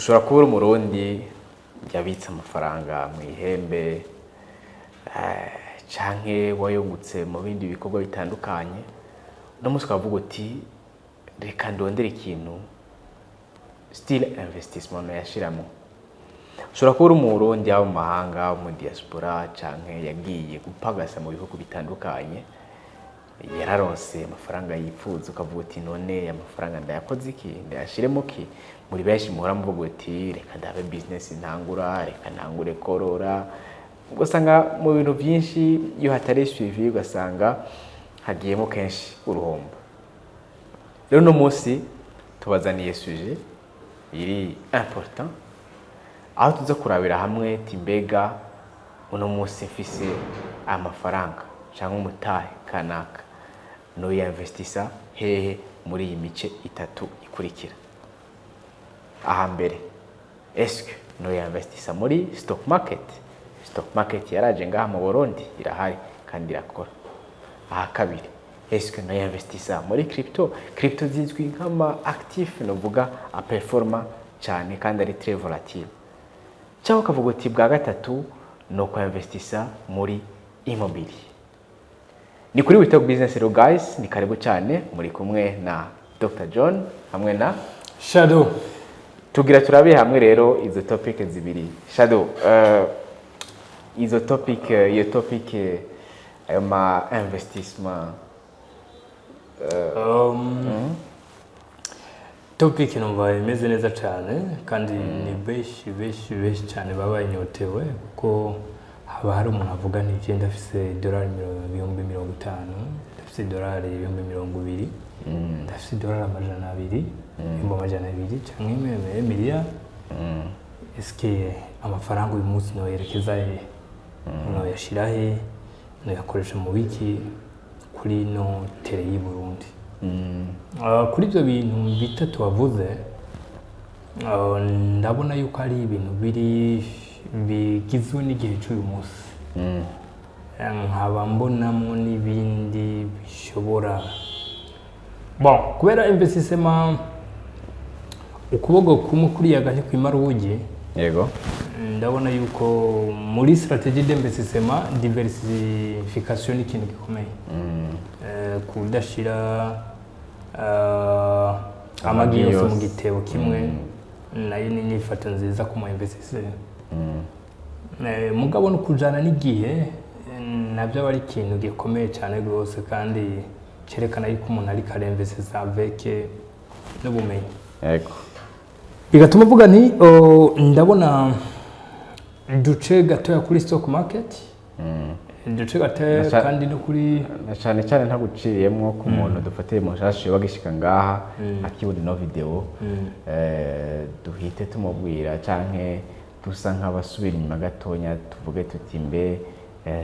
Ushobora kuba uri Umurundi yabitse amafaranga mu ihembe canke wayungutse mu bindi bikorwa bitandukanye, uno munsi ukavuga uti: "Reka ndondere ikintu style investissement noyashiramo." Ushobora kuba uri Umurundi aba mu mahanga, mu diaspora, canke yagiye gupagasa mu bihugu bitandukanye, yararonse amafaranga yipfuza, ukavuga uti: "None aya mafaranga ndayakoze iki? Ndayashiremo ki?" Muri benshi muhora muvuga uti: "Reka ndabe business ntangura, reka ntangure korora." Ugasanga mu bintu byinshi, iyo hatari suivi, ugasanga hagiyemo kenshi uruhombo. Rero uno munsi tubazaniye sujet iri important, aho tuza kurabira hamwe ti: mbega uno munsi mfise amafaranga cyangwa umutahe kanaka, noyinvestisa hehe muri iyi mice itatu ikurikira? Aha mbere, eske noyinvestisa muri stock market? Stock market yaraje ngaha mu Burundi, irahari kandi irakora. Aha kabiri, eske noyinvestisa muri crypto? Crypto zizwi nk'ama actif novuga aperforma cyane kandi ari très volatile. Cyangwa ukavuga uti: bwa gatatu, ni ukwinvestisa muri immobilier. Ni kuri We Talk Business rero guys, ni karibu cyane. Muri kumwe na Dr John hamwe na Shadow. Tugira turabe hamwe rero izo topic zibiri. Shadow, izo topic, iyo topic, ayo ma investissement. Topic numva imeze neza cyane, kandi ni benshi benshi benshi cyane baba banyotewe, kuko haba hari umuntu avuga nti: "Njye ndafise idolari 50,000, ndafise idolari 20,000, ndafise idolari 200, 200,000 cyangwa imwe miliyari. Eske amafaranga uyu munsi noyerekeza he? Noyashira he? Noyakoresha mu biki kuri no tere y'i Burundi?" Kuri ibyo bintu bitatu wavuze, ndabona yuko ari ibintu biri bigizwe n'igihe cy'uyu munsi. Nkaba mbonamo n'ibindi bishobora, bon, kubera investissement, ukuboko kumwe kuriyaga ntikwimara ubugi. Ndabona yuko muri stratégie d'investissement, diversification ni ikintu gikomeye. Kudashira amagi yose mu yose. gitebo kimwe, nayo ni inyifato nziza ku mu investisseur. Mugabo no kujana n'igihe, nabyo aba ari ikintu gikomeye cyane rwose, kandi cyerekana yuko umuntu ariko arinvestisa avec n'ubumenyi. Bigatuma uvuga nti: "Oh, ndabona duce gatoya kuri stock market, duce gatoya kandi no kuri" Na cyane cyane ntaguciriyemwo, ku muntu dufatiye mu nshasha yoba agishika ngaha akibona ino video, duhite tumubwira canke dusa nk'abasubira inyuma gatonya, tuvuge tuti: mbe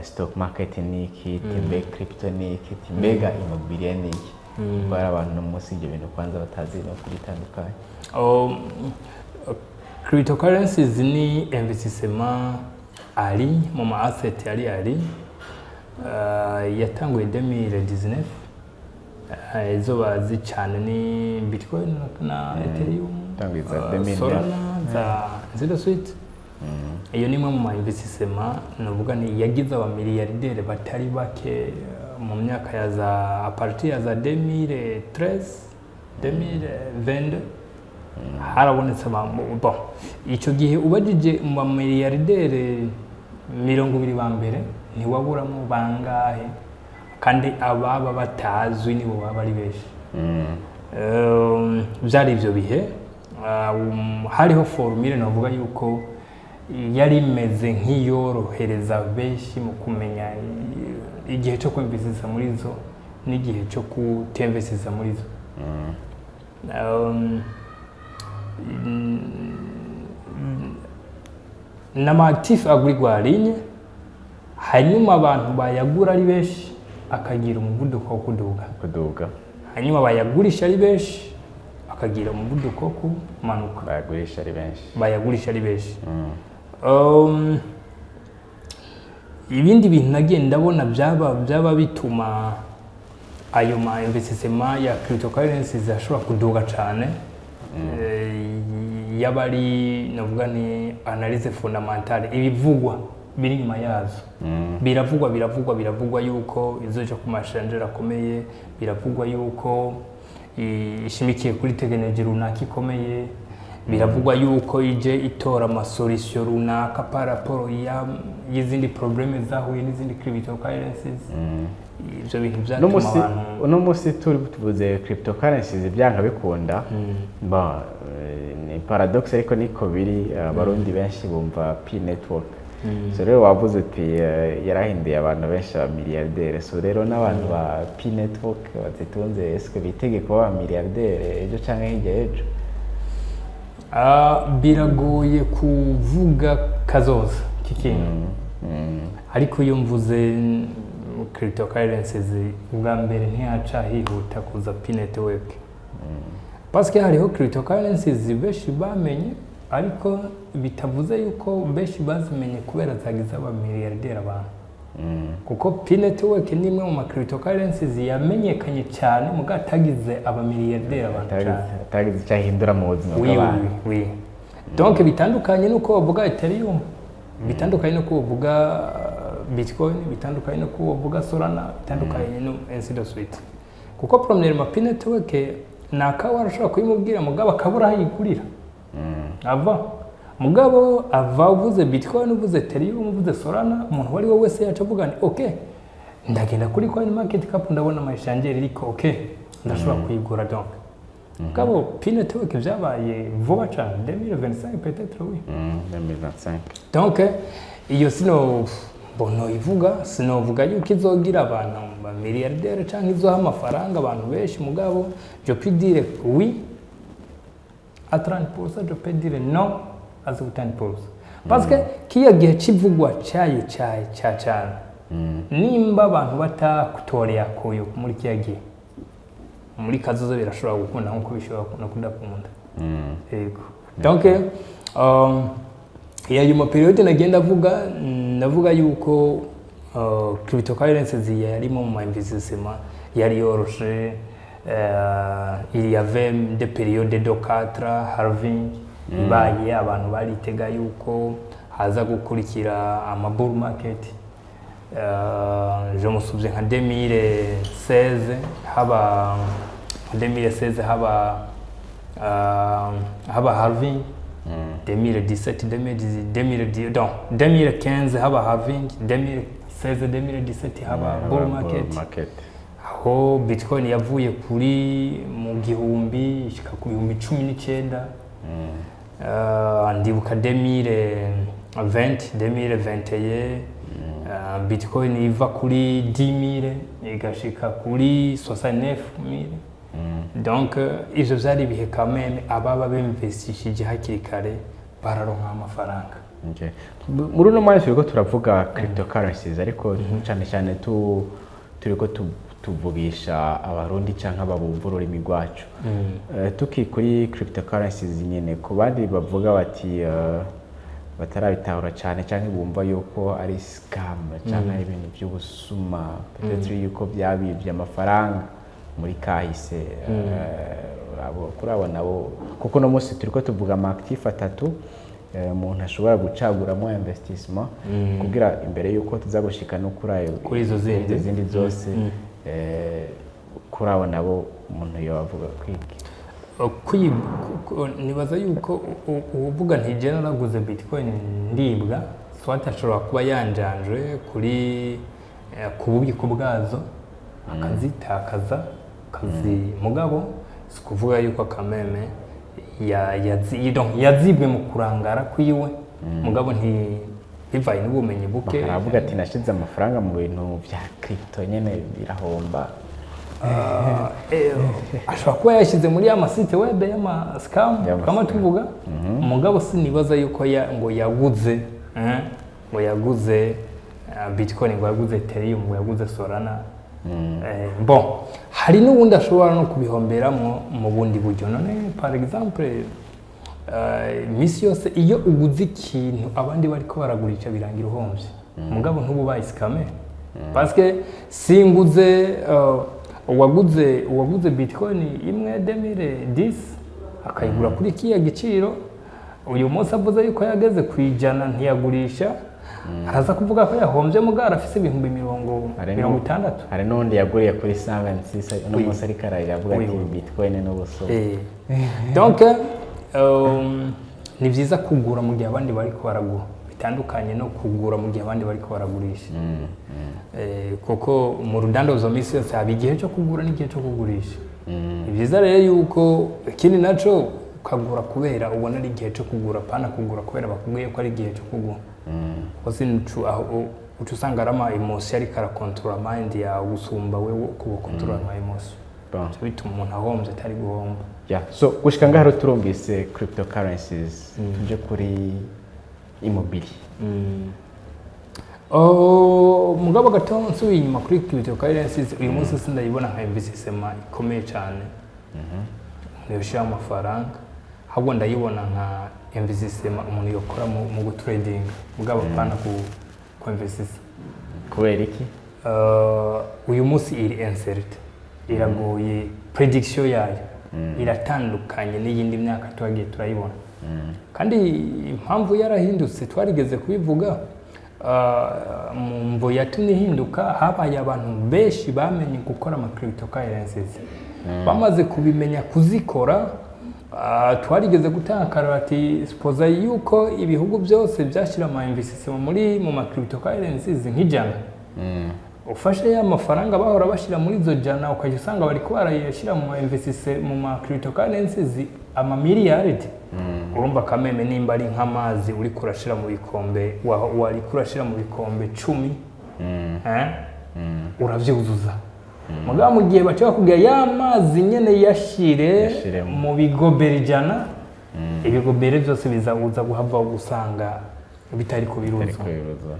stock market ni iki? Mbe crypto ni iki? Mbega immobilier ni iki? Kuko hari abantu no munsi ibyo bintu kwanza batazi no kubitandukanya. Cryptocurrencies ni investissement ari mu ma asset ari yatanguye 2019. Izo bazi cyane ni Bitcoin na Ethereum, Yatanguye za 2009. Solana za Zero Suite. Iyo ni imwe mu ma investissement navuga ni yagize abamiliyardere batari bake, mu myaka ya za à partir ya za 2013, 2022 harabonetse bon, icyo gihe ubajije mu bamiliyardere 20 ba mbere, ntiwaburamo bangahe, kandi ababa batazwi nibo baba ari benshi. Byari ibyo bihe. Hariho formule navuga yuko yari imeze nk'iyorohereza benshi mu kumenya igihe cyo kwinvestisa muri zo n'igihe cyo kutinvestisa muri zo. N'ama actif agurirwa ligne, hanyuma abantu bayagura ari benshi akagira umuvuduko wo kuduga. Kuduga. Hanyuma bayagurisha ari benshi akagira umuvuduko wo kumanuka. Bayagurisha ari benshi. Bayagurisha ari benshi. Ibindi bintu nagiye ndabona byaba bituma ayo ma investissement ya cryptocurrencies ashobora kuduga cyane. Yaba ari, navuga ni analyse fondamentale, ibivugwa biri inyuma yazo. Biravugwa, biravugwa, biravugwa yuko izoja ku ma exchange akomeye, biravugwa yuko ishimikiye kuri tekinoloji runaka ikomeye, biravugwa yuko ije itora ama solution runaka par rapport y'izindi problème zahuye n'izindi cryptocurrencies. Ibyo bintu Uno byatuma munsi, abantu uno munsi turi tuvuze cryptocurrencies, byanga bikunda. Bon, ni paradoxe ariko niko biri, Abarundi benshi bumva Pi Network. So rero wavuze uti yarahinduye abantu benshi aba milliardaire. So rero n'abantu ba Pi Network bazitunze, eske bitege kuba aba milliardaire ejo canke hirya y'ejo? Ah, biragoye kuvuga kazoza k'ikintu, ariko iyo mvuze cryptocurrencies, ubwa mbere ntihaca hihuta kuza Pi Network, parce que hariho cryptocurrencies benshi bamenye, ariko bitavuze yuko benshi bazimenye kubera zagize aba milliardaire abantu, kuko Pi Network ni imwe mu ma cryptocurrencies yamenyekanye cyane muga atagize aba milliardaire abantu cyane. Atagize icyo ahindura mu buzima Oui, bw'abantu. Oui. Donc bitandukanye nuko bavuga Ethereum, bitandukanye nuko bavuga Bitcoin, bitandukanye nuko bavuga Solana, bitandukanye no ainsi de suite. Kuko premièrement Pi Network nakawe arashobora kuyimubwira, mugabo akabura aho ayigurira. Ava mugabo ava uvuze Bitcoin, uvuze Ethereum, uvuze Solana, umuntu uwo ari we wese yaca avuga nti: "Ok, ndagenda kuri Coin Market Cap, ndabona ama exchange iriko, ok, ndashobora kuyigura." Donc mugabo Pi Network byabaye vuba cyane, 2025 peut-être, oui. 2025. Donc iyo sino bono ivuga, sinovuga yuko izogira abantu ba milliardaire canke izoha amafaranga abantu benshi, mugabo je peux dire oui à 30%, je peux dire non à 70%, parce que kiya gihe kivugwa cyaye cyaye cya cyane, nimba abantu batakutoreye akuyo muri kiya gihe, muri kazoza birashobora gukunda nkuko bishobora no kudakunda. Yego, donc ya nyuma période nagenda avuga, ndavuga yuko cryptocurrencies yarimo mu ma investissement yari yoroshe. Il y avait des périodes de 4 halving ibaye, abantu baritega yuko haza gukurikira ama bull market. Je me souviens nka 2016 haba, 2016 haba halving, 2017, 2010, 2010, donc 2015 haba halving, 2016, 2017 haba bull market, Market. Aho Bitcoin yavuye kuri mu gihumbi ishika ku 19,000. Ndibuka 2020, 2021, Bitcoin iva kuri 10,000 igashika kuri 69,000. Donc ivyo vyari ibihe quand même ababa bemvestishije hakiri kare bararonka amafaranga. Okay. Muri uno mwanya turiko turavuga cryptocurrencies, ariko cyane cyane turiko tuvugisha Abarundi canke ababumva ururimi rwacu. Tuki kuri cryptocurrencies nyene, ku bandi bavuga bati batarabitahura cyane canke bumva yuko ari scam canke ari ibintu by'ubusuma, peut-être yuko byabibye amafaranga muri kahise, abo kuri abo nabo, kuko uno munsi turiko tuvuga ama actif atatu umuntu ashobora gucaguramo investissement, kugira imbere yuko tuza gushika no kuri ayo Kuri izo zindi. Izo zindi zose, kuri abo nabo umuntu yobavuga kwiki? Nibaza yuko uvuga nti je naraguze Bitcoin ndibwa, soit ashobora kuba yanjanjwe kuri ku bubiko bwazo akazitakaza kazi, mugabo si ukuvuga yuko kameme donc yazibwe mu kurangara kwiwe, mugabo nti bivaye n'ubumenyi buke. Aravuga ati: "Nashize amafaranga mu bintu bya crypto nyene birahomba." Ashobora kuba yashyize muri ya ma site web y'ama scam Y'ama kama scam. Tuvuga mugabo sinibaza yuko ngo yaguze ngo yaguze Bitcoin, ngo yaguze Ethereum, ngo yaguze Solana. Bon, hari n'ubundi ashobora no kubihomberamo mu bundi buryo. None par exemple, iminsi yose iyo uguze ikintu abandi bariko baragurisha, birangira uhombye, mugabo ntubu ubaye scamé, parce que singuze uwaguze Bitcoin imwe 2010 akayigura kuri kiya giciro. Uyu munsi avuze yuko yageze ku 100 ntiyagurisha, araza kuvuga ko yahombye, mugabo arafise ibihumbi mirongo 60. Hari n'undi yaguriye kuri 126, uno munsi ariko ararira avuga Oui, ati oui. "Bitcoin n'ubuso." Donc ni byiza kugura mu gihe abandi bariko baragura, bitandukanye no kugura mu gihe abandi bariko baragurisha. Kuko mu rudandazo minsi yose haba igihe cyo kugura n'igihe cyo kugurisha. Ni byiza rero yuko ikindi naco ukagura kubera ubona ari igihe cyo kugura, pana kugura kubera bakubwiye ko ari igihe cyo kugura, kuko sinucu aho uca usanga ari ama émotion ariko arakontorora mind yawe gusumba wewe uko ukontorora ama émotion. Bon. Bica bituma umuntu ahombye atari guhomba. Yeah. So gushika ngaho rero turumvise cryptocurrencies, tuje kuri immobilier. Oh, mugabo gato nsubiye inyuma kuri cryptocurrencies, uyu munsi sindayibona nka investissement ikomeye cyane umuntu yoshyiraho amafaranga, ahubwo ndayibona nka investissement umuntu yokora mu gutradinga, mugabo apana ku investissa. Kubera iki? Uyu munsi iri incertain, iragoye, prediction yayo iratandukanye n'iyindi myaka twagiye turayibona. Kandi impamvu yarahindutse twarigeze kubivuga, mu mvo yatumye ihinduka, habaye abantu benshi bamenye gukora ama cryptocurrencies. Bamaze kubimenya kuzikora, twarigeze gutanga akarorero ati suppose yuko ibihugu byose byashyira ama investissement mu ma cryptocurrencies nk'ijana, ufashe ya mafaranga bahora bashyira muri izo jana, ukajya usanga bari ko barayashyira mu ma investisse mu ma cryptocurrencies amamiliyaridi. Urumva kameme nimba ari nk'amazi uri kurashira mu bikombe, wari kurashira mu bikombe 10, eh? Uravyuzuza. Mugabo mu gihe baca bakubwira ya mazi nyene yashire Yashiremo. mu bigoberi 100, ibigobere byose biza uza guhava usanga bitari kubiruzwa. Ariko biruzuye.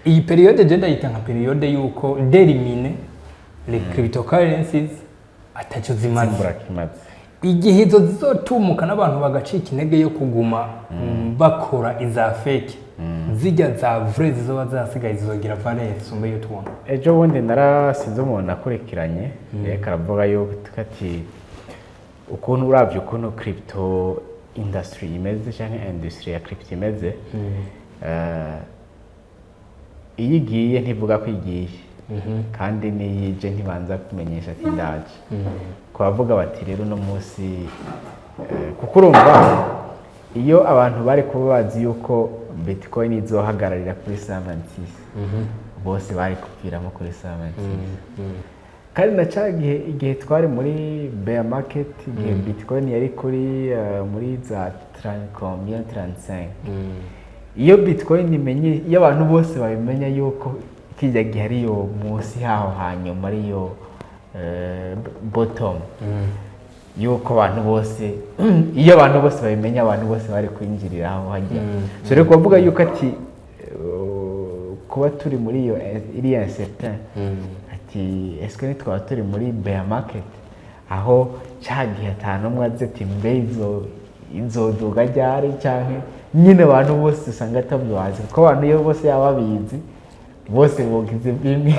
Iyi période je ndayita nka période yuko d'éliminer les cryptocurrencies ataco zimaze. Mburakimaze. Igihe izo zizotumuka n'abantu bagacika intege yo kuguma bakora iza fake, zijya za vrai zizoba zasigaye zizogira valeur isumba iyo tubona. Ejo bundi narasinze umuntu akurikiranye, yariko aravuga yuko ati ukuntu uravye ukuntu crypto industry imeze canke industry ya crypto imeze, iyo igiye ntivuga ko igiye, kandi n'iyo ije ntibanza kumenyesha ati ndaje. Ku bavuga bati rero uno munsi, kuko urumva iyo abantu bari kuba bazi yuko Bitcoin izohagararira kuri 76, bose bari kuviramo kuri 76. Kandi na ca gihe, igihe twari muri bear market, igihe Bitcoin yari kuri muri za 30 combien, 35, iyo Bitcoin imenye, iyo abantu bose babimenya yuko kijya gihe ariyo munsi haho hanyuma ariyo bottom, yuko abantu bose, iyo abantu bose babimenya, abantu bose bari kwinjirira aho hajya. So rero kubavuga yuko ati kuba turi muri iyo iriya incertain, ati est-ce ntitwaba turi muri bear market, aho cya gihe ata n'umwe azi ati mbe izo inzoduga ryari, canke nyine abantu bose usanga atabyo bazi, kuko abantu iyo bose yaba babizi bose bogize bimwe.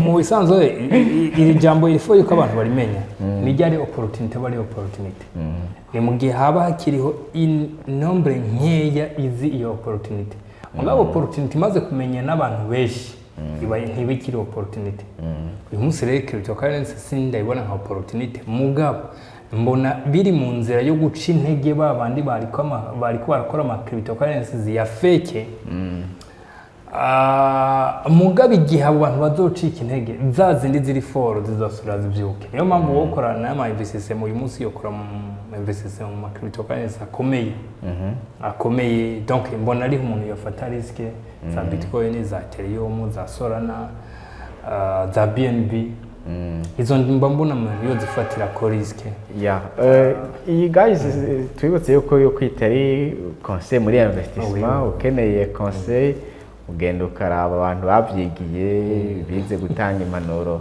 Mu bisanzwe iri jambo il faut yuko abantu barimenya nijya ari opportunity, aba ari opportunity ni mu gihe haba hakiriho nombre nkeya izi iyo opportunity. Mugabo opportunity imaze kumenya n'abantu benshi iba ntiba ikiri opportunity. Uyu munsi rero cryptocurrency sindayibona nka opportunity, mugabo mbona biri mu nzira yo guca intege ba bandi bariko barakora ama cryptocurrencies ya fake. Mugabo igihe abo bantu bazocika intege, za zindi ziri fort zizosubira zivyuke. Niyo mpamvu wowe ukorana n'ama investissement uyu munsi, yokora mu investissement mu ma cryptocurrency akomeye akomeye. Donc mbona ariho umuntu yofata risque, za Bitcoin, za Ethereum, za Solana, za BNB, izo mba mbona umuntu yozifatira ko risque. Ya, iyi guys, twibutse yuko yo kwita ari conseil muri investissement. Ukeneye conseil ugenda ukaraba abantu babyigiye, bize gutanga impanuro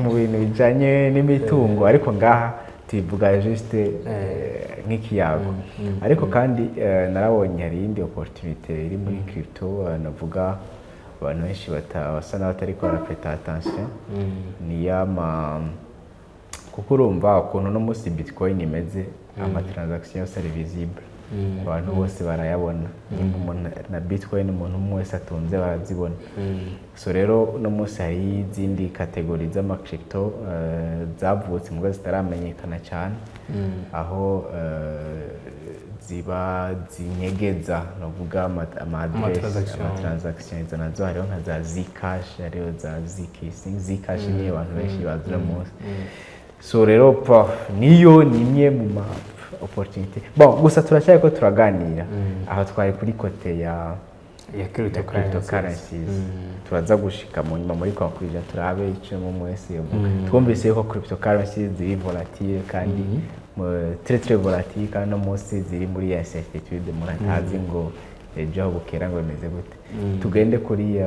mu bintu bijanye n'imitungo, ariko ngaha tubivuga juste nk'ikiyago. Ariko kandi narabonye hari iyindi opportunité iri muri crypto, navuga abantu benshi basa n'abatariko barapreta attention, ni y'ama kuko urumva ukuntu no munsi Bitcoin imeze, ama transaction yose ari visible. Abantu bose barayabona. Nimba umuntu na bitcoin, umuntu umwe wese atunze barazibona. So rero uno munsi hari izindi catégories z'ama crypto zavutse muga zitaramenyekana cyane, aho ziba zinyegeza, novuga ama adresse, Ama-transaction. Ama transaction. Izo nazo hariho nka za Zcash, hariho za ZK. Zcash niyo abantu benshi bazi uno munsi. So rero prof, niyo ni imwe mu ma opportunity. Bon, gusa turacyari ko turaganira aho twari kuri côté ya ya ya cryptocurrencies. Cryptocurrencies. Turaza gushika mu nyuma muri conclusion, turabe icyo umwe wese yovuga. Twumvise yuko cryptocurrencies ziri volatile kandi très très volatile, kandi no munsi ziri muri incertitude, umuntu atazi ngo ejo aho bukera ngo bimeze gute. Tugende kuri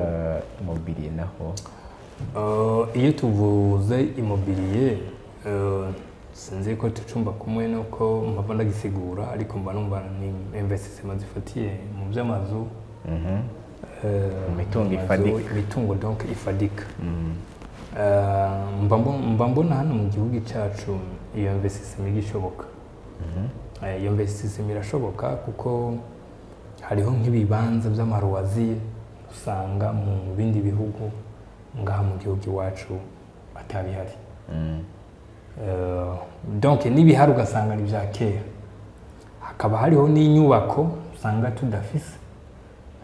immobilier naho. Iyo tuvuze immobilier, sinzi ko tucumba kumwe nuko mpava ndagisigura, ariko mba numva ni investissement zifatiye mu by'amazu, Mu mitungo amazu, ifadika. Imitungo donc ifadika. Mba mbona hano mu gihugu cyacu iyo investissement igishoboka. Iyo investissement irashoboka kuko hariho nk'ibibanza by'ama loisirs usanga mu bindi bihugu, ngaha mu gihugu iwacu atabihari. Donc n'ibihari ugasanga ni ibya kera. Hakaba hariho n'inyubako usanga tudafise,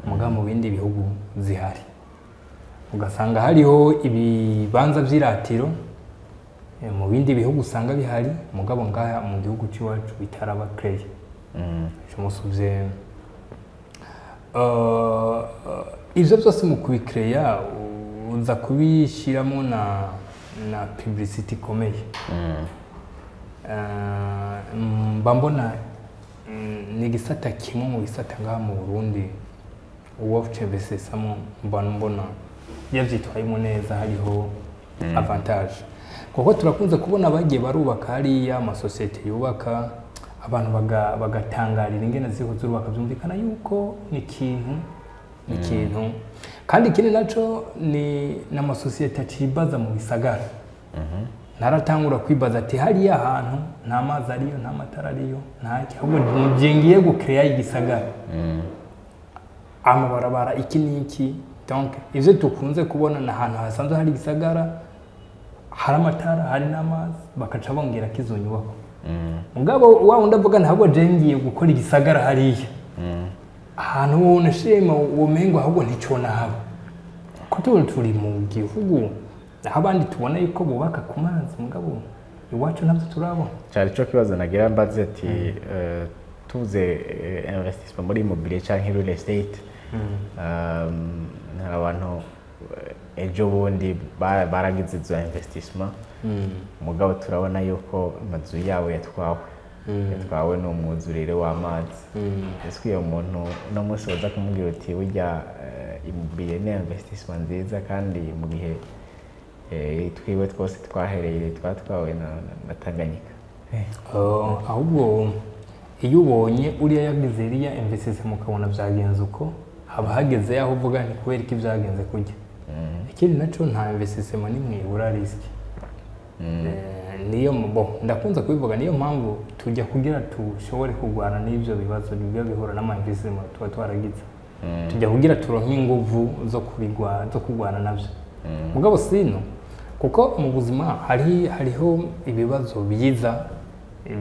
muga mu bindi bihugu zihari. Ugasanga hariho ibibanza by'iratiro, mu bindi bihugu usanga bihari, mugabo ngaha mu gihugu cy'iwacu bitaraba créé. Umusubye ivyo byose mu kubikereya uza kubishyiramo na publicity ikomeye. Mba mbona ni igisata kimwe mu bisata ngaha mu Burundi uwo cebesesamo mba mbona yavyitwayemo neza, hariho avantage, kuko turakunze kubona abagiye barubaka hariya amasosiyete yubaka, abantu bagatangarira ingene ziriko zurubaka. Byumvikana yuko ni ikintu. Kandi ikindi naco ni n'amasosiyete acibaza mu bisagara, naratangura kwibaza ati hariya hantu nta mazi ariyo, nta matara ariyo, nta ki, ahubwo ngiye ngiye gukereya igisagara, amabarabara, iki n'iki. Donc ivyo dukunze kubona ni ahantu hasanzwe hari igisagara, hari amatara, hari n'amazi, bakaca bongera ko izo nyubako. Mugabo wa wundi avuga ntabwo je ngiye gukora igisagara hariya ahantu, wona shema womengo ahubwo nticona haba, ko turi mu gihugu aho abandi tubona yuko bubaka ku mazi, mugabo iwacu ntabyo turabona. Cyari cyo kibazo nagira mbaze ati tuvuze investissement muri immobilier canke real estate, hari abantu ejo bundi baragize izo investissement, mugabo turabona yuko amazu yabo yatwawe n'umwuzurire w'amazi. Ese uyo muntu uno munsi waza kumubwira uti burya immobilier ni investissement nziza, kandi mu gihe twiwe twose twahereye twatwawe na Tanganyika? Ahubwo iyo ubonye uriya yagize iriya investissement mukabona byagenze uko, haba hageze aho uvuga ni kubera ko ibyagenze kujya. Ikindi naco, nta investissement nimwe ibura risque. Niyo bo ndakunze kubivuga, niyo mpamvu tujya kugira tushobore kurwana n'ibyo bibazo biba bihura n'ama investissement tuba twaragize. Tujya kugira turonke inguvu zo kurwana nabyo. Mugabo sino kuko mu buzima hariho ibibazo biza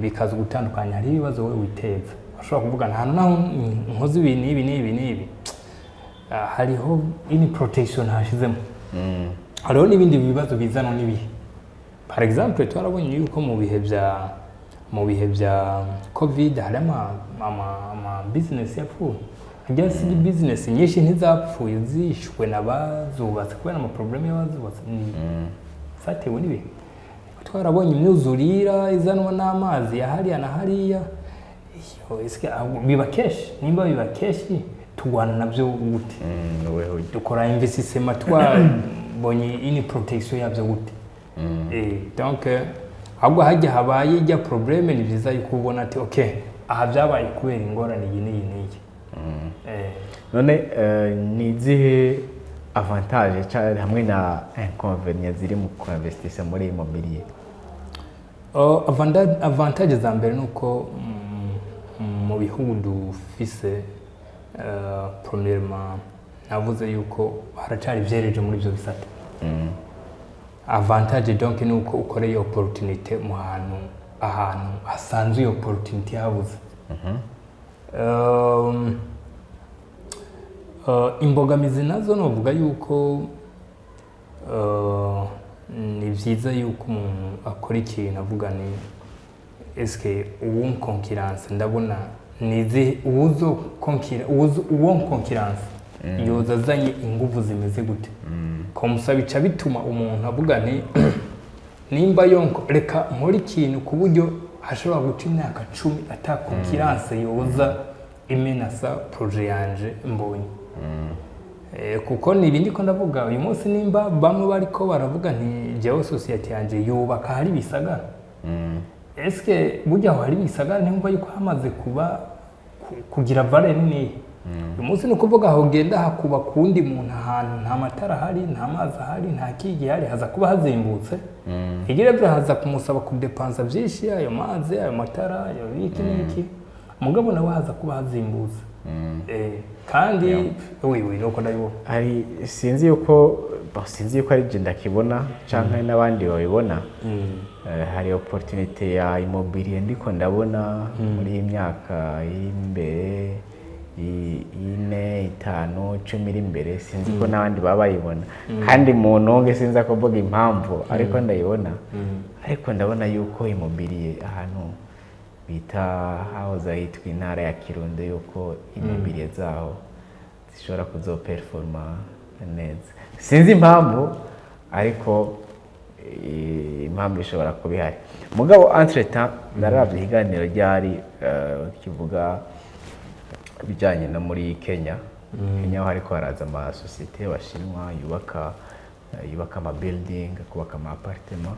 bikaza gutandukanya. Hariho ibibazo wowe witeza, ushobora kuvuga nta hantu naho nkoze ibi n'ibi n'ibi n'ibi. Hariho ini protection hashizemo, hariho n'ibindi bibazo bizanwa n'ibihe. Par exemple, twarabonye yuko mu bihe bya COVID hari ama business yapfuye. Agira si business nyinshi ntizapfuye zishwe n'abazubatse kubera ama problème y'abazubatse, ni zatewe n'ibihe. Twarabonye imyuzurira izanwa n'amazi ya hariya na hariya. Iyo, eske biba kenshi? Nimba biba kenshi, turwana nabyo gute? Wewe Dukora investissement twabonye ini protection yabyo gute? Donc ahubwo hajya habaye ijya problème, ni byiza yuko ubona ati ok, aha byabaye kubera ingorane iyi n'iyi n'iyi. None ni izihe avantage hamwe na inconvénient ziri mu kuinvestisa muri immobilier? Oh, avantage za mbere ni uko Mu bihugu dufise, premièrement navuze yuko haracari vyereje muri ivyo bisata. Avantage donc ni uko ukoreye opportunité mu hantu, ahantu hasanzwe iyo opportunité habuze. Imbogamizi nazo novuga yuko ni vyiza yuko umuntu akora ikintu avuga ni eske uwo concurrence ndabona nizi uwuzo konkira uwuzo uwo concurrence yoza azanye inguvu zimeze gute, comme ça bica bituma umuntu avuga nti nimba yonko reka nkore ikintu ku buryo hashobora guca imyaka 10 ata concurrence yoza imenasa projet yanje mbonye. Kuko ni ibindi ko ndavuga uyu munsi, nimba bamwe bariko baravuga nti jewe société yanje yubaka hari ibisagara, eske burya aho hari ibisagara ntimva yuko hamaze kuba kugira valeur nini? Uyu munsi ni ukuvuga aho ugenda hakuba ku wundi muntu ahantu nta matara ahari, nta mazi ahari, nta kigi ahari, haza kuba hazimbutse. Igira byo haza kumusaba kudepansa byinshi, ayo mazi, ayo matara, ayo iki n'iki, mugabo nawe haza kuba hazimbutse. Kandi oui, nuko ndabibona. Hari sinzi yuko, bon, sinzi yuko ari je ndakibona canke n'abandi babibona. Hari opportunité ya immobilier ndiko ndabona muri iyi myaka iri imbere, 4, 5, 10 iri imbere. Sinzi ko n'abandi baba bayibona, kandi mu ntunge sinzi kuvuga impamvu, ariko ndayibona. Ariko ndabona yuko immobilier ahantu bita hahoze hitwa intara ya Kirundo, yuko immobilier zaho zishobora kuzoperforma neza. Sinzi impamvu, ariko impamvu ishobora kuba ihari. Mugabo entre temps naravye ikiganiro ryari kivuga ibijyanye no muri Kenya. Kenya aho hariko haraza amasosiyete y'Abashinwa yubaka ama building, kubaka ama appartement.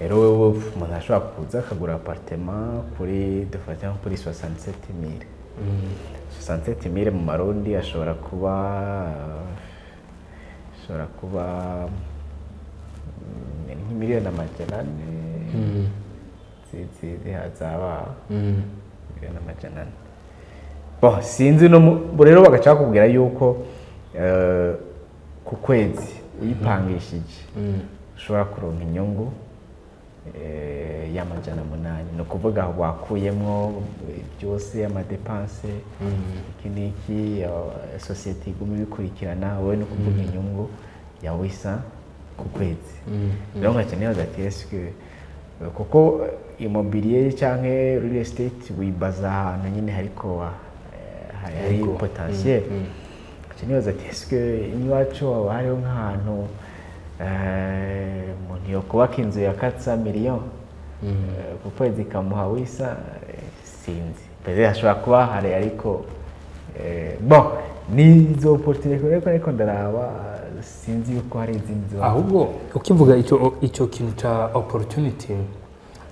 Rero wewe umuntu ashobora kuza akagura appartement kuri, dufate nko kuri 67 mille. 67 mille mu Marundi ashobora kuba nk'imiliyoni 400 zaba miliyoni 400. Bon, sinzi no rero bagaca bakubwira yuko ku kwezi uyipangishije ushobora kuronka inyungu y'800. Ni ukuvuga wakuyemwo byose, ama dépenses, iki n'iki, société iguma ibikurikirana wowe, ni ukuvuga inyungu ya wisa ku kwezi. Rero nkaca nibaza ati eske kuko immobilier canke real estate wibaza ahantu nyine hariko hari potentiel, nkaca nibaza ati eske iwacu haba hariho nk'ahantu umuntu yokubaka inzu ya 400 millions ku kwezi ikamuha wisa? Sinzi, peut-être hashobora kuba hari, ariko bon, ni izo opportunité ariko ndaraba, sinzi yuko hari izindi ziba. Ahubwo ukivuga icyo kintu cya opportunity,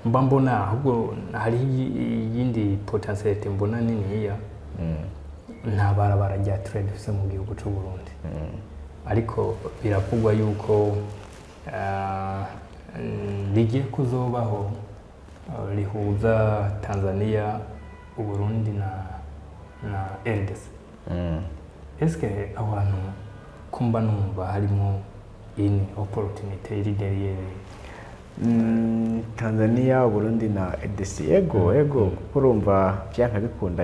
mba mbona ahubwo hariho iyindi potentialité mbona niniya. Nta barabara rya train dufise mu gihugu cy'u Burundi, ariko biravugwa yuko rigiye kuzobaho, rihuza Tanzania, Uburundi na RDC. Eske aho hantu kumba numva harimo ini opportunité iri derrière? Tanzania, Burundi na RDC, ego, kuko urumva vyanka bikunda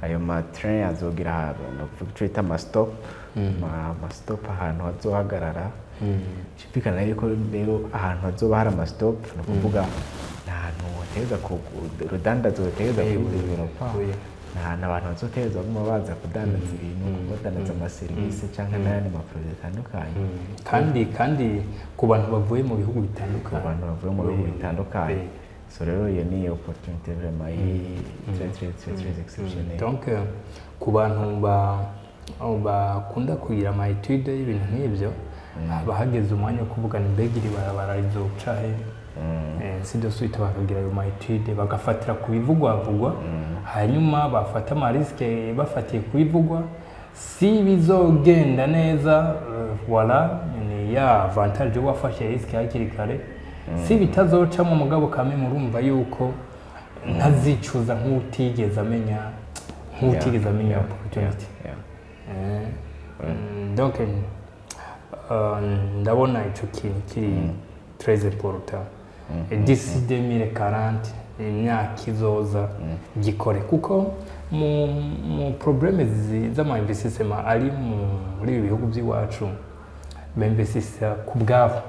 ayo ma train azogira ahantu, nokuvuga ico bita ama stop, ama stop ahantu hazohagarara. Cyumvikana yuko rero ahantu hazoba hari ama stop, ni ukuvuga ni ahantu hategereza urudandazo rutegereza kwidevelopa, ni ahantu abantu bazotegereza baguma baza kudandaza ibintu, kudandaza amaserivisi cyangwa n'ayandi ma produits atandukanye. Kandi ku bantu bavuye mu bihugu bitandukanye. Ku bantu bavuye mu bihugu bitandukanye. So rero iyo ni opportunité vraiment iri très très très très exceptionnelle. Donc ku bantu bakunda kugira ama études y'ibintu nk'ibyo, haba hageze umwanya wo kuvuga ni mbega iri barabara rizoca he? Si de suite bakagira ayo ma études, bagafatira ku bivugwavugwa, hanyuma bafata ama risques bafatiye ku bivugwa. Si bizogenda neza, voilà, ni ya avantage wafashe risque hakiri kare. Si bitazocamo, mugabo kame murumva yuko Ntazicuza nk'utigeze amenya opportunity. Donc ndabona ico kintu kiri très important. D'ici 2040, imyaka izoza, gikore, kuko mu problème z'ama investissement ari muri ibi bihugu by'iwacu, bemvestisa ku bwabo,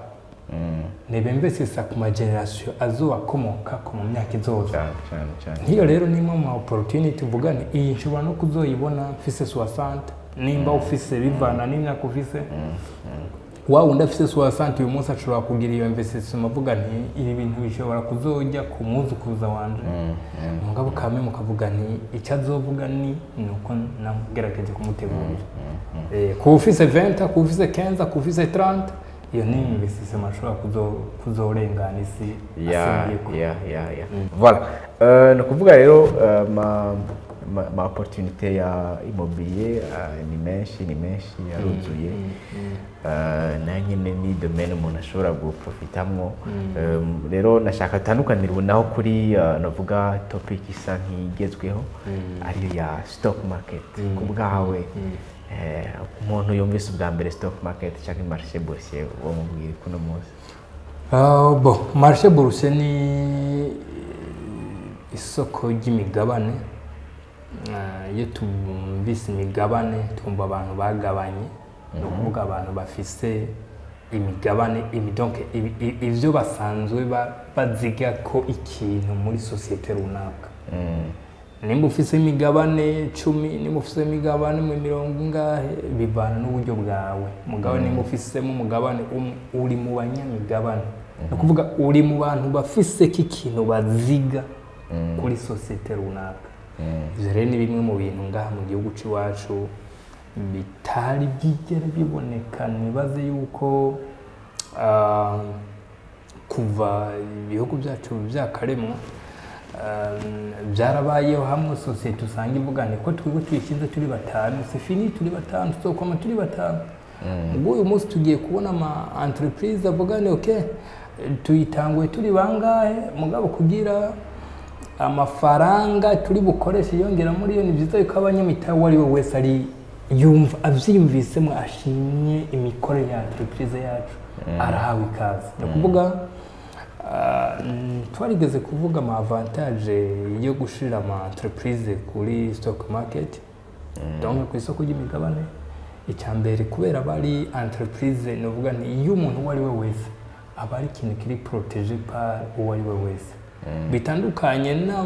ntibemvestisa ku ma génération azobakomoka ku mu myaka izoza. Cyane cyane cyane. Nk'iyo rero ni imwe mu opportunity uvuga nti iyi nshobora no kuzoyibona mfise 60, nimba ufise, bivana n'imyaka ufise. Wa wundi afise 60 uyu munsi ashobora kugira iyo investissement, avuga nti ibi bintu bishobora kuzojya ku mwuzukuruza wanje. Mugabo kame mukavuga nti icyo azovuga ni uko nagerageje kumutegurira. Ku ufise 20, ku ufise 15, ku ufise 30, iyo ni investissement ashobora kuzorengana isi asingiyeko. Ya, voilà. Ni ukuvuga rero ma opportunité ya immobilier ni menshi, ni menshi, yaruzuye. Nayo nyine ni domaine umuntu ashobora guprofitamwo. Rero nashaka tandukanira ubu naho kuri navuga topic isa nk'igezweho, ariyo ya stock market. Ku bwawe, umuntu yumvise ubwa mbere stock market cyangwa marché boursier, uwo mubwira kuno munsi? Bon, marché boursier ni isoko ry'imigabane. Iyo tumvise imigabane, twumva abantu bagabanye, ni ukuvuga abantu bafise imigabane donc ivyo basanzwe baziga ko ikintu muri sosiyete runaka. Nimba ufise imigabane 10, nimba ufise imigabane mu mirongo ingahe, bivana n'uburyo bwawe. Mugabo nimba ufisemo umugabane umwe, uri mu banyamigabane, ni ukuvuga uri mu bantu bafise ko ikintu baziga kuri sosiyete runaka. Ivyo rero ni bimwe mu bintu ngaha mu gihugu c'iwacu bitari byigera biboneka. Nibaze yuko kuva ibihugu byacu byakaremwa, byarabayeho hamwe sosiyete usanga ivuga ni ko twebwe tuyishyize turi batanu, c'est fini, turi batanu, tuzokoma turi batanu. Ubwo uyu munsi tugiye kubona ama entreprise avuga ni ok, tuyitanguye turi bangahe, mugabo kugira amafaranga turi bukoreshe yongera muri yo, ni byiza yuko abanyamitahe, uwo ari we wese ari yumva abyiyumvisemo, ashimye imikorere ya entreprise yacu, arahawe ikaze. Ni ukuvuga twarigeze kuvuga ama avantage yo gushira ama entreprise kuri stock market, donc ku isoko ry'imigabane. Icya mbere, kubera bari entreprise, ni uvuga nti iyo umuntu uwo ari we wese aba ari ikintu kiri protégé par uwo ari we wese, bitandukanye na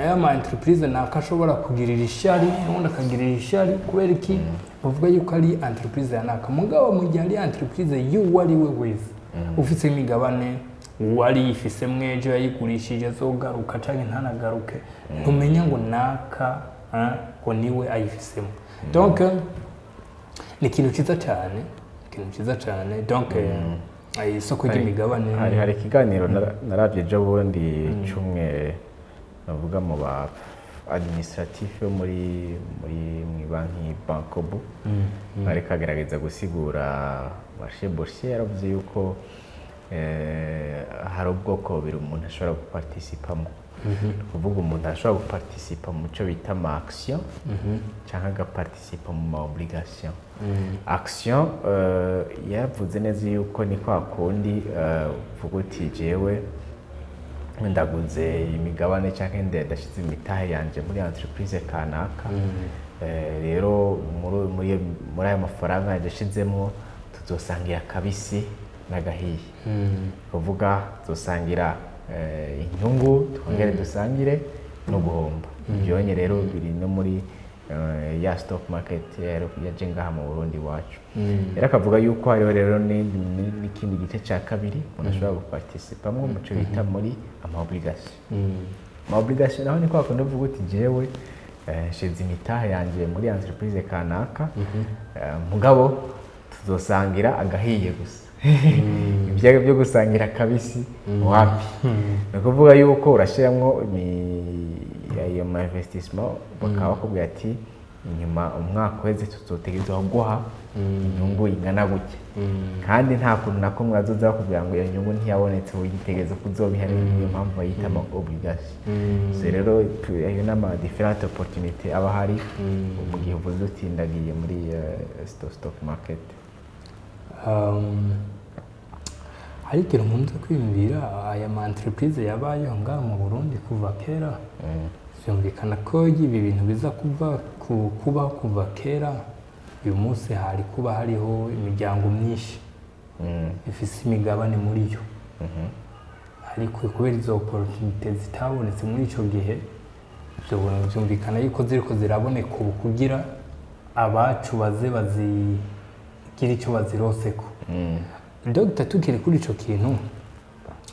ya ma entreprise nako ashobora kugirira ishyari n'ubundi akagirira ishyari. Kubera iki? Bavuga yuko ari entreprise ya naka. Mugabo mu gihe ari entreprise y'uwo ari we wese ufite imigabane, uwari yifisemo ejo yayigurishije azogaruka cyangwa ntanagaruke, ntumenya ngo naka ngo niwe ayifisemo. Donc ni ikintu cyiza cyane, ikintu cyiza cyane. Donc isoko ry'imigabane. Hari ikiganiro narabye ejo bundi cumwe navuga mu ba administratif yo muri mu banki Bancobu, ariko agerageza gusigura marché boursier. Yaravuze yuko hari ubwoko bubiri umuntu ashobora guparticipamo. Ni ukuvuga umuntu ashobora guparticipa mu cyo bita ama action cyangwa agaparticipa mu ma obligation. Action, yavuze neza yuko ni kwa kundi uvuga uti jewe ndaguze imigabane cyangwa ndashyize imitahe yanje muri entreprise kanaka. Rero muri ayo mafaranga yanjye ashizemwo, tuzosangira akabisi n'agahiye, kuvuga tuzosangira inyungu, twongere dusangire no guhomba. Ibyo rero biri no muri ya stock market yaje ngaha mu Burundi iwacu. Rero akavuga yuko hariho rero n'ikindi gice cya kabiri umuntu ashobora guparticipamwo mu cyo bita muri ama obligation. Ama obligation naho ni kwa kundi uvuga uti jewe nshize imitahe yanjye muri entreprise kanaka, mugabo tuzosangira agahiye gusa, ibyago byo gusangira akabisi wapi. Ni ukuvuga yuko urashyiramo ayo ma investissement, bakaba bakubwira ati Inyuma umwaka uheze tuzotegerezwa kuguha inyungu ingana gutya, kandi nta kuntu na kumwe bazoza bakubwira ngo iyo nyungu ntiyabonetse, uyitegereza kuzobiha. Niyo mpamvu bayita ama obligation. So rero ayo ni ama différentes opportunités aba ahari mu gihe uvuze uti ndagiye muri stock market. Hari ikintu nkunze kwiyumvira: aya ma entreprise yabayeho ngaha mu Burundi kuva kera, byumvikana ko ibi bintu biza kuva kubaho kuva kera, uyu munsi hari kuba hariho imiryango myinshi ifise imigabane muri yo, ariko kubera izo opportunité zitabonetse muri ico gihe, byumvikana yuko ziriko ziraboneka ubu kugira abacu baze bazigire icyo baziroseko. Dogita, tukiri kuri ico kintu,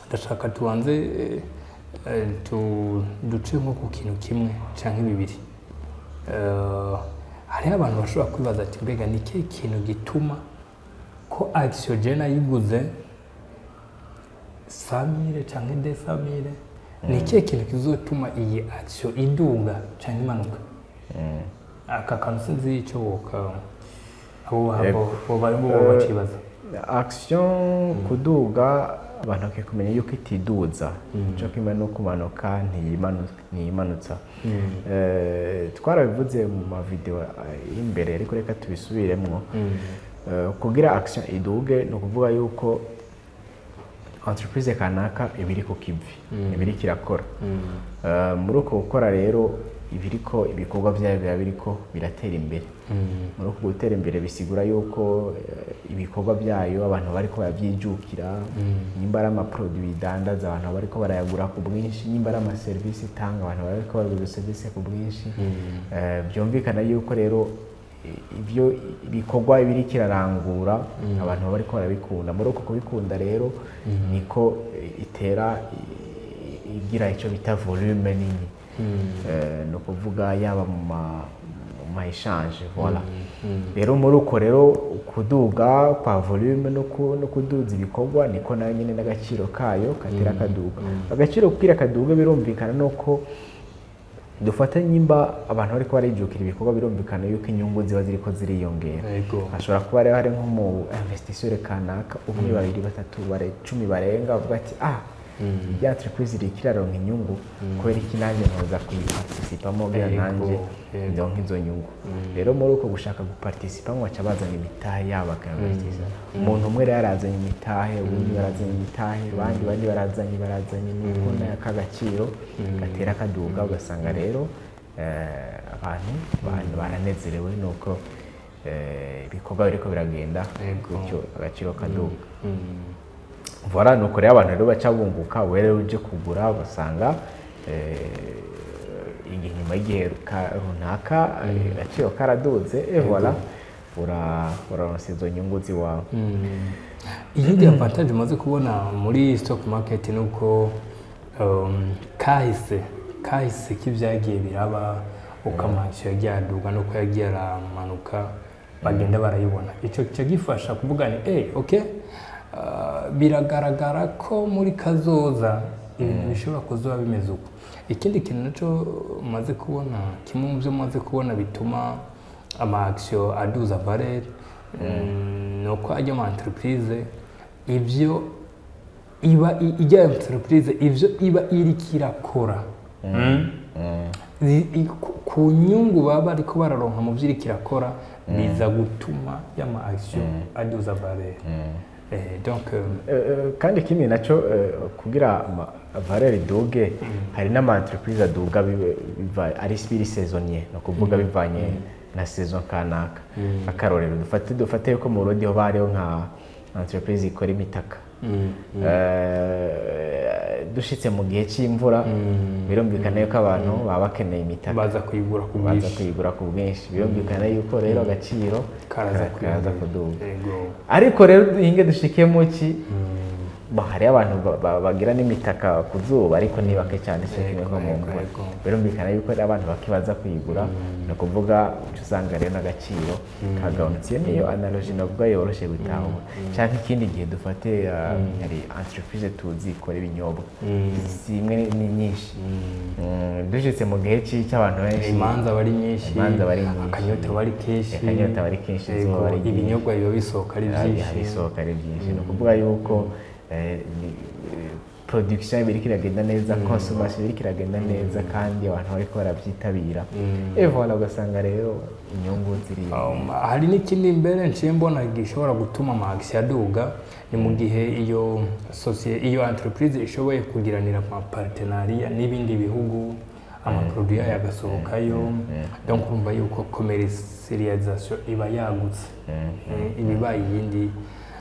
ndashaka tubanze duce nko ku kintu kimwe canke bibiri. Hariho abantu bashobora kwibaza ati: "Mbega ni ikihe kintu gituma ko action je nayiguze 100 000 canke 200 000, ni ikihe kintu kizotuma iyi action iduga canke imanuka?" Aka kantu sinzi ico woka abo bo bacibaza. Action kuduga, abantu bakwiye kumenya yuko itiduza cyo kimwe no kumanuka, ntiyimanutsa. Twarabivuze mu mavideo y'imbere, ariko reka tubisubiremwo. Kugira action iduge, ni ukuvuga yuko entreprise kanaka iba iri ku kivi, iba iriko irakora. Muri uko gukora rero, ibiriko ibikorwa byayo biba biriko biratera imbere. Muri uko gutera imbere bisigura yuko ibikorwa byayo abantu bariko barabyijukira. Nimba ari amaproduit idandaza, abantu bariko barayagura ku bwinshi. Nimba ari amaserivisi itanga, abantu bariko baragura izo serivisi ku bwinshi. Byumvikana yuko rero ibyo ibikorwa ibiriko irarangura abantu baba bariko barabikunda. Muri uko kubikunda rero niko itera igira icyo bita volume nini. Ni ukuvuga yaba mu ma échange, voilà. Rero muri uko rero kuduga kwa volume no kuduza ibikorwa, niko nayo nyine n'agaciro kayo katera kaduga. Agaciro kugira kaduga, birumvikana nuko dufata nyimba abantu bariko barijukira ibikorwa, birumvikana yuko inyungu ziba ziriko ziriyongera. Hashobora kuba rero hari nk'umu investisseur kanaka, umwe, babiri, batatu, 10 barenga, bavuga ati: "Ah, irya entreprise iriko iraronka inyungu, kubera iki nanjye ntoza kuyiparticipamo kugira nanjye ndonke izo nyungu?" Rero muri uko gushaka guparticipamo, baca bazana imitahe yabo bakainvestisa. Umuntu umwe rero arazanye imitahe, uwundi barazanye imitahe, abandi bandi barazanye, nuko n'akagaciro gatera kaduga, ugasanga rero abantu baranezerewe nuko ibikorwa biriko biragenda, bityo agaciro kaduga. Voilà, nuko rero abantu rero baca bunguka. Wowe rero uje kugura, ugasanga igihe nyuma y'igihe runaka agaciro karaduze, et voilà, uraronsa izo nyungu ziwawe. Iyindi avantage umaze kubona muri stock market ni uko kahise k'ibyagiye biraba, uko ama action yagiye aduga n'uko yagiye aramanuka, bagenda barayibona. Icyo kica gifasha kuvuga ni okay, biragaragara ko muri kazoza ibintu bishobora kuzoba bimeze uko. Ikindi kintu nacyo maze kubona, kimwe mu byo maze kubona bituma ama action aduza valeur, ni uko ajya mu entreprise, ibyo iba ijya entreprise, ibyo iba iriko irakora, ku nyungu baba bariko bararonka mu byo iriko irakora, biza gutuma y'ama action aduza valeur. Donc Kandi ikindi nacyo, kugira valeur iduge, hari n'ama entreprise aduga biva ari biri saisonnier, ni ukuvuga bivanye na saison kanaka. Akarorero, dufate yuko mu Burundi hoba hariho nka entreprise ikora imitaka. Dushitse mu gihe c'imvura, birumvikana yuko abantu baba bakeneye imitaka, baza kuyigura ku baza bwinshi. kuyigura ku bwinshi. Birumvikana yuko rero agaciro karaza karaza kwiyongera. kuduga. Yego. Ariko rero duhinge dushike muki. Hariho abantu bagira n'imitaka ku zuba, ariko ni bake cyane, cyo kimwe nko mu mvura. Birumvikana yuko rero abantu bake baza kuyigura, ni ukuvuga uca usanga rero n'agaciro kagabanutse. Iyo niyo analogie navuga yoroshye gutahura. Cyangwa ikindi gihe dufate, hari entreprise tuzi ikora ibinyobwa, si imwe, ni nyinshi. Dushitse mu gihe cy'abantu benshi, imanza bari nyinshi, imanza bari nyinshi, akanyota bari kenshi, akanyota bari kenshi, izuba bari ryinshi. Ibinyobwa biba bisohoka ari byinshi. Bisohoka ari byinshi. Ni ukuvuga yuko production biriko iragenda neza, consommation biriko iragenda neza, kandi abantu bariko barabyitabira, et voilà, ugasanga rero inyungu ziri. Hari n'ikindi mbere nciye mbona gishobora gutuma ama action aduga, ni mu gihe iyo iyo entreprise ishoboye kugiranira ama partenariat n'ibindi bihugu, ama produit yayo agasohokayo. Donc urumva yuko commercialisation iba yagutse, iba ibaye iyindi.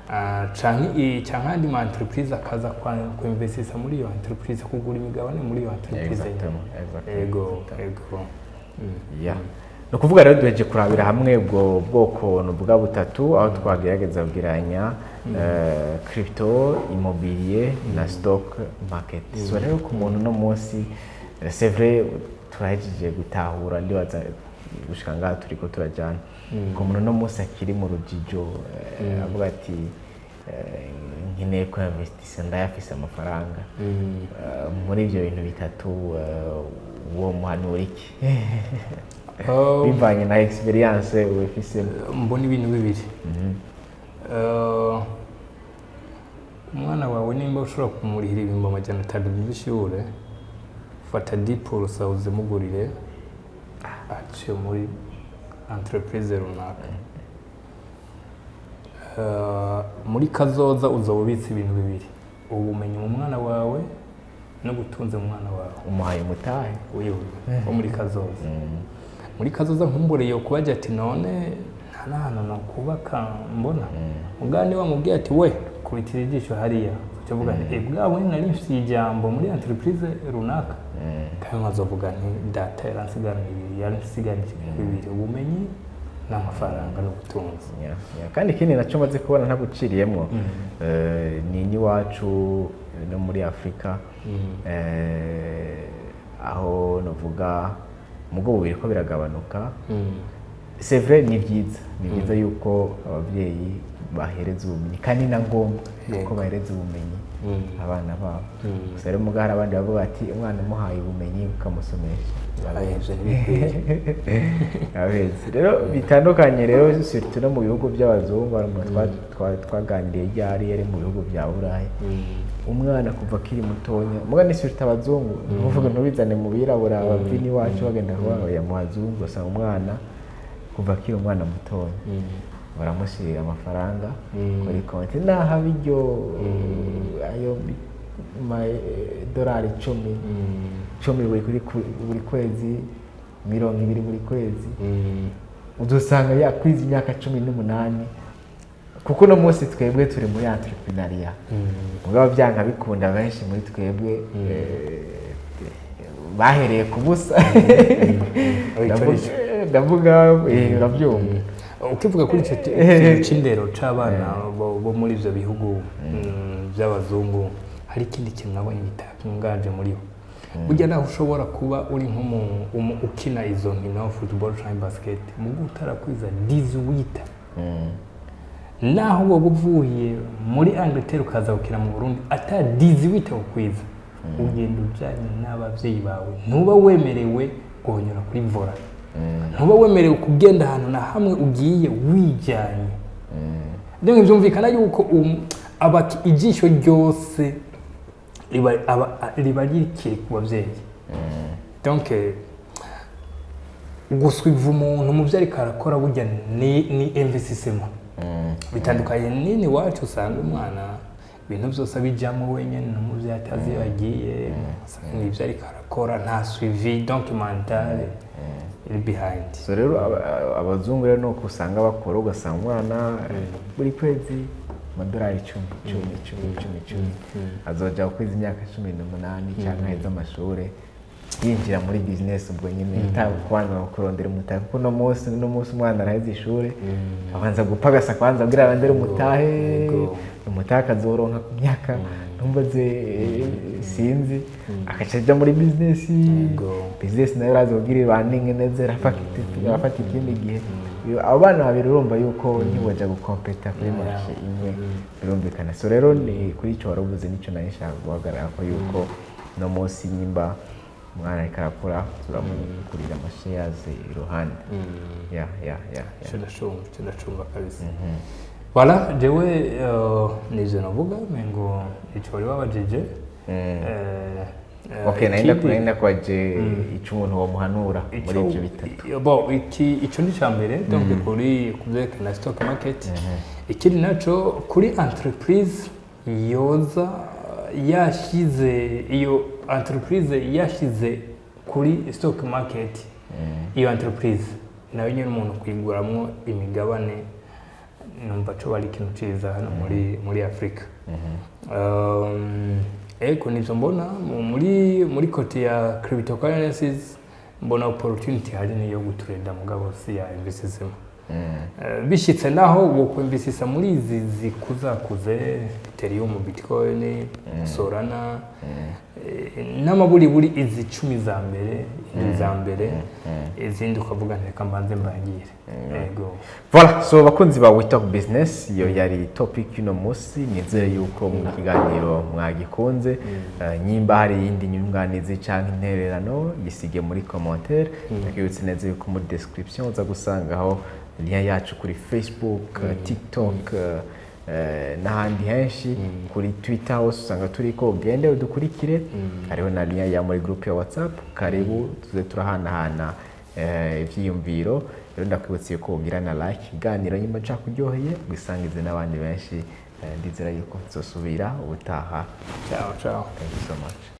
Canke andi ma entreprise akaza kuinvestisa muri iyo entreprise, kugura imigabane muri iyo entreprise. Exactement. Ego. Yeah. Ni ukuvuga rero duheje kurabira hamwe ubwo bwoko nuvuga butatu, aho twagerageza kugereranya crypto, immobilier na stock market. So rero ku muntu uno munsi, c'est vrai, turahejeje gutahura, ndibaza gushika ngaha turiko turajana. Ku muntu uno munsi akiri mu rujijo, avuga ati nkeneye ko investisa, ndayafise amafaranga, muri ibyo bintu bitatu, uwo muhanura iki bivanye na experience ubifisemo? Mbona ibintu bibiri. Umwana wawe nimba ushobora kumurihira 500,000 by'ishure, fata 10% uzimugurire aciye muri entreprise runaka. Muri kazoza uzoba ubitse ibintu bibiri: ubumenyi mu mwana wawe no gutunza mu mwana wawe. Umuhaye umutahe. Wiwe wo muri kazoza. Muri kazoza nkumbure yo kubaja ati none nta n'ahantu nokubaka mbona. Mugabo niba wamubwiye ati we kubitira ijisho hariya, uca uvuga nti "Eh, bwa bundi nari mfitiye ijambo muri entreprise runaka", kandi nkazovuga nti data yaransigaranye bibiri, yaransigaranye bibiri: ubumenyi n'amafaranga n'ubutunzi. Yeah. Kandi ikindi nacyo maze kubona ntaguciriyemwo, ni n'iwacu no muri Afurika, aho novuga mugo bubiri ko biragabanuka. C'est vrai, ni byiza, ni byiza yuko ababyeyi bahereza ubumenyi, kandi na ngombwa ko bahereza ubumenyi abana babo. Gusa rero muga hari abandi bavuga ati umwana umuhaye ubumenyi ukamusomesha, Ivyo ntibikwiye. abezi rero bitandukanye. Rero surtout no mu bihugu by'abazungu, hari umuntu twaganiriye ryari, yari mu bihugu bya Burayi, umwana kuva akiri mutonya, muga ni surtout abazungu, ntuvuge ntubizane mu birabura bava iwacu bagenda kuba mu bazungu, usanga umwana kuva akiri umwana mutonya baramushyirira amafaranga kuri konti, naho abiryo ayo dorari 10 10 buri kwezi, 20 buri kwezi, uzosanga yakwiza imyaka 18. Kuko uno munsi twebwe turi muri entrepreneuriat, mugabo byanga bikunda benshi muri twebwe bahereye ku busa. Ndavuga, urabyumva. Ukivuga kuri icyo kintu c'indero c'abana bo muri ivyo bihugu by'abazungu, hari ikindi kintu nabonye gitangaje muri bo. Burya naho ushobora kuba uri ukina izo nkino, football cyangwa basket, mugu utarakwiza 18, naho woba uvuye muri Angleterre ukaza gukina mu Burundi, ata 18 ukwiza, ugenda ujyanye n'ababyeyi bawe, ntuba wemerewe guhonyora kuri volant, ntuba wemerewe kugenda ahantu na hamwe ugiye wijyanye. Donc byumvikana yuko ijisho ryose riba rikiri ku babyeyi. Donc gusuiva umuntu mu byo ariko arakora burya ni investissement. Bitandukanye nini iwacu, usanga umwana ibintu byose abijyamo wenyine, n'umubyeyi atazi iyo agiye, usanga ibyo ariko arakora nta suivi, donc mentale iri behind. So rero abazungu rero nuko usanga bakora, ugasanga umwana buri kwezi amadolari 10, 10, 10, 10, 10, azoja gukwiza imyaka 18 cyangwa aheze amashuri yinjira muri business. Ubwo nyine kubanza kurondera umutahe, kuko uno munsi umwana araheze ishuri, abanza gupagasa kwanza kugira arondere umutahe. Umutaka azoronka ku myaka ntumbaze, sinzi, agaca aja muri business. Business nayo urazi kugira ibaninge neza, irafata ikindi gihe. Abo bana babiri urumva yuko ntiboja gukompeta kuri marché imwe, birumvikana. So rero ni kuri icyo wari uvuze, nicyo nari nshaka guhagarara ko, yuko no munsi nyimba umwana ariko arakura, turamukurira ama shares iruhande. Ya. Ico ndacumva, ico ndacumva kabisa. Voilà, jewe nivyo navuga, mengo ico wari wabajije. Okay, nari Ikindi- nari nakwaje icyo umuntu womuhanura muri ibyo bitatu. Bon, iki ico ni ca mbere, donc kuri kuvyerekana stock market. Ikindi naco, kuri entreprise yoza yashize, iyo entreprise yashize kuri stock market, iyo entreprise nayo nyine umuntu kuyiguramwo imigabane, numva co bari ikintu ciza hano muri Afrika. Ego, nivyo mbona muri côté ya cryptocurrencies. Mbona opportunity hari niyo gutreda, mugabo si ya investissement. Bishitse naho wokwinvestisa muri izi zikuzakuze, Ethereum, Bitcoin, Solana, n'amaburiburi izi 10 za mbere, indwi za mbere, izindi ukavuga nti reka mbanze mbangire. Ego. Voilà, so bakunzi ba We Talk Business, iyo yari topic y'uno munsi. Nizere yuko mu kiganiro mwagikunze. Nyimba hari iyindi nyunganizi canke intererano, yisige muri commentaire. Ndakwibutsa neza yuko muri description uza gusangaho lien yacu kuri Facebook, TikTok, n'ahandi henshi, kuri Twitter hose usanga turiko. Ugende udukurikire. Hariho na lien ya muri group ya WhatsApp. Karibu tuze turahanahana ivyiyumviro. Rero ndakwibutsa yuko ugira na like ikiganiro nyuma cakuryoheye, wisangize n'abandi benshi. Ndizera yuko tuzosubira ubutaha. Ciao ciao. Thank you so much.